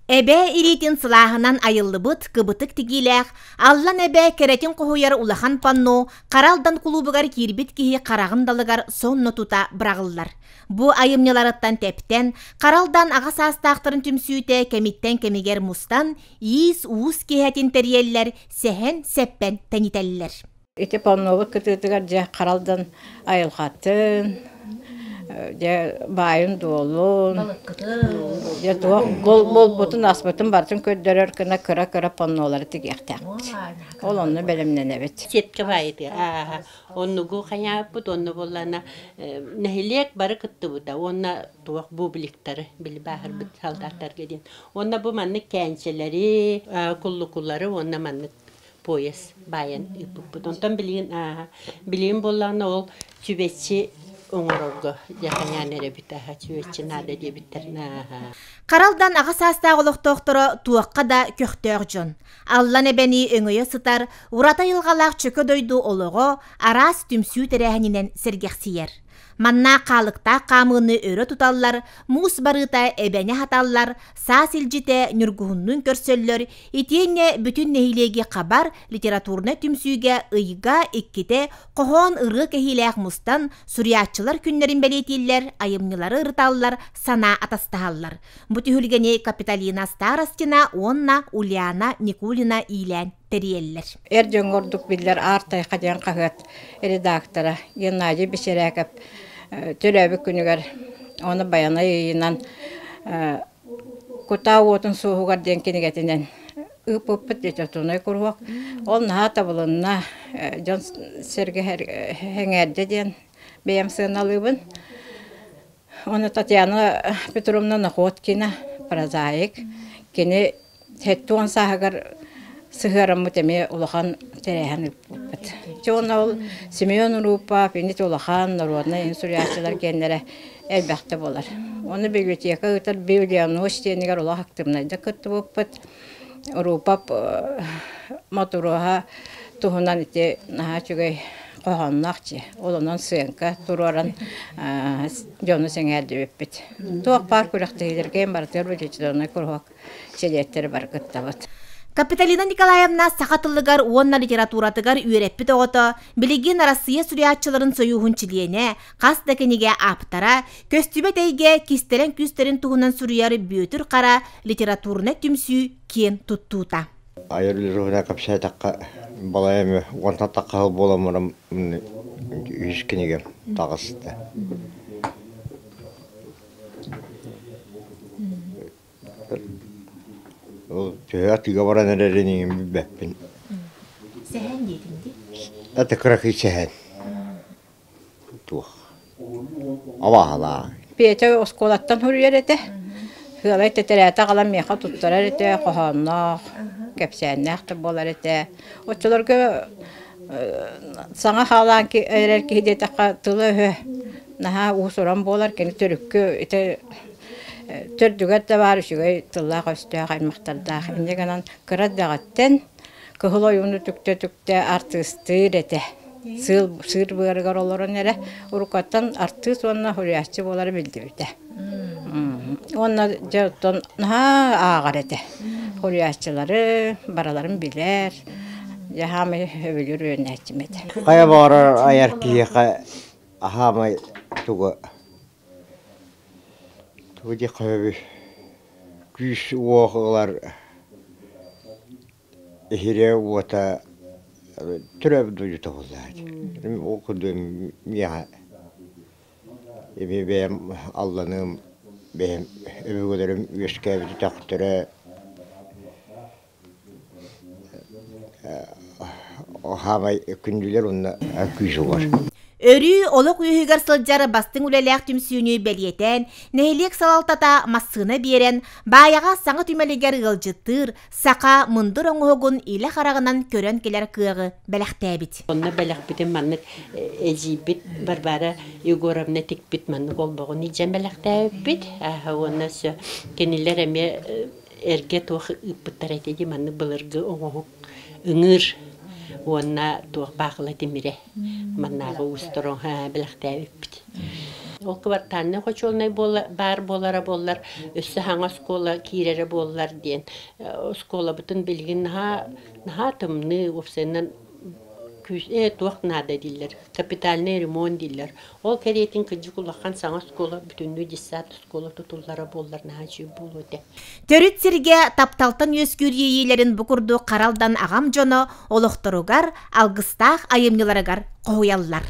Эбээ илиитин сылааһынан айыллыбыт кыбытык тигиилээх Аллан эбээ кэрэтин хоһуйар улахан панно Хара Алдан кулуубугар киирбит киһи хараҕын далыгар сонно тута быраҕыллар. Бу айымньыларыттан тэптэн, Хара Алдан аҕа саастаахтарын түмсүүтэ кэмиттэн кэмигэр мустан, иис-уус киэһэтин тэрийэллэр, сэһэн-сэппэн тэнитэллэр. Ити паннобут кытыытыгар дьэ Хара Алдан айылҕатын, дьэ баайын-дуолун, дьэ туох булбутун, аспытын барытын көрдөрөр гына кыра-кыра паннолары тигиэхтээхпит. Ол онно бэлэмнэнэбит. Сетка баайыты ааһа оннугу хайааппыт онно буоллаана нэһилиэк бары кыттыбыта уонна туох бубликтары били бааһырбыт солдаттарга диэн уонна бу маннык кээнчэлэри куллукулары уонна маннык пояс баайан ыыппыппыт. Онтон билигин билигин буоллаҕына ол чүбэччи оҥорорго дьахаҥаан эрэбит аха чүбэччи наада диэбиттэр нааһа. Харалдан аҕа саастаах олохтоохторо туохха да көхтөөх дьон. Аллан эбэни өҥөйө сытар ураты айылҕалаах чөкө дойду олоҕо араас түмсүү тэрээһининэн сэргэхсийэр. Манна хаалыктаах хаамыыны өрө туталлар, муус барыыта эбэни аһаталлар, саас илдьитэ ньургуһуннуун көрсөллөр, итиэннэ бүтүн нэһилиэги хабар литературнай түмсүүгэ ыйга иккитэ хоһоон ырыа кэһиилээх мустан, суруйааччылар күннэрин бэлиэтииллэр, айымньылары ырыталлар, санаа атастаһаллар. Бу түһүлгэни Капитолина Старостина уонна Ульяна Никулина иилээн тэрийэллэр. Эр дьоҥҥо ордук биллэр Аар тайҕа диэн хаһыат редактора Геннадий Бечеряков төрөөбүт күнүгэр ону Байанай ыйынан Кутаа уотун суоһугар диэн кинигэтинэн ыыппыппыт литературнай куруһуок. Ол наһаа табылынна, дьон сэргэ сэҥээрдэ диэн бэйэм сыаналыыбын. Уонна Татьяна Петровна Находкина, прозаик. Кини 70 сааһыгар сыһыараммыт эмиэ улахан тэрээһин ыыппыппыт. Чэ уонна ол Семен Урупов, инники улахан народнай суруйааччылар киэннэрэ элбэхтэ буолар. Уонна библиотека ыытар Библионочь диэнигэр олох активнайдык кыттыбыппыт. Урупов Мотуруоһа туһунан ити наһаа үчүгэй хоһоонноох дьиэ. Ол онон сыаҥка туруоран дьону сэҥээрдибиппит. Туох баар күрэхтэһиилэргэ барытыгар литературнай куруһуок чилиэттэрэ бары кыттабыт. Капитолина Николаевна саха тылыгар уонна литературатыгар үөрэппит оҕото, билигин Арассыыйа суруйааччыларын сойууһун чилиэнэ, хас да кинигэ ааптара, көстүбэт эйгэ кистэлэҥ күүстэрин туһунан суруйар Бүөтүр Хара литературнай түмсүү киэн туттуута. Айар үлэ кэпсээтэххэ балай эмэ уонтан тахха сыл буолан баран үһүс кинигэм таҕыста. Ол төһө атыыга баран эрэрин иҥин билбэппин. Сэһэн диэтиҥ дии? Это кыракый сэһэн. Туох абааһылаах. Петя оскуолаттан суруйар этэ. Сыалай тэтэрээтэ аҕалан миэхэ туттарар этэ, хоһоонноох, кэпсээннээх да буолар этэ. Оччолорго саҥа хаалаан эрэр киһи диэтэххэ тыла-өһө наһаа уус-уран буолар. Кини төрүккү ити төрдүгэр да баар үчүгэй тыллаах-өстөөх аймахтардаах. Инньэ гынан кыра эрдэҕиттэн Кыһыл ойууну түктэ-түктэ артыыстыыр этэ. Сыыр, сыыр быарыгар олорон эрэ уруккаттан артыыс уонна суруйааччы буолара биллибитэ. Уонна дьэ оттон наһаа ааҕар этэ. Суруйааччылары барыларын билэр, дьэ хаамай сөбүлүүр үөрэнээччим этэ. Хайа баҕарар айар киһиэхэ аһаамай тугу тугу диэххэ сөбүй күүс-уох ылар иһирэ уота төрөөбүт дойдута буоллаҕа Ол курдук миэхэ эми бэйэм алланыым бэйэм өбүгэлэрим үөскээбит өтөхтөрө хаамай күндүлэр уонна күүс угар. Өрүү олох үөһүгэр сылдьар бастыҥ үлэлээх түмсүүнү бэлиэтээн, нэһилиэк салалтата массыына биэрэн, Баайаҕа саҥа түмэлигэр ыалдьыттыыр саха мындыр оҥоһугун илэ хараҕынан көрөн кэлэр кыаҕы бэлэхтээбит. Онно бэлэхпитин маннык эдьиийбит Варвара Егоровна тикпит маннык олбоҕун илдьэн бэлэхтээбиппит. Уонна өссө кинилэр эмиэ эргэ туох ыыппыттар этэ дии маннык былыргы оҥоһук ыҥыыр уонна туох баахыла тимирэ маннааҕы уустар бэлэхтээбиппит. Ол квартальнай хочуолунай баар буолара буоллар, өссө саҥа оскуола киирэрэ буоллар диэн. Оскуолабытын билигин наһаа наһаа тымныы, уопсайынан күүс туох наада дииллэр, капитальный ремонт дииллэр. Ол кэриэтин кырдьык улахан саҥа оскуола бүтүннүү детсад оскуола тутуллара буоллар наһаа үчүгэй буолуо этэ. Төрүт сиргэ тапталтан үөскүүр иэйиилэрин бу курдук харалдан аҕам дьоно олохторугар алгыстаах айымньыларыгар хоһуйаллар.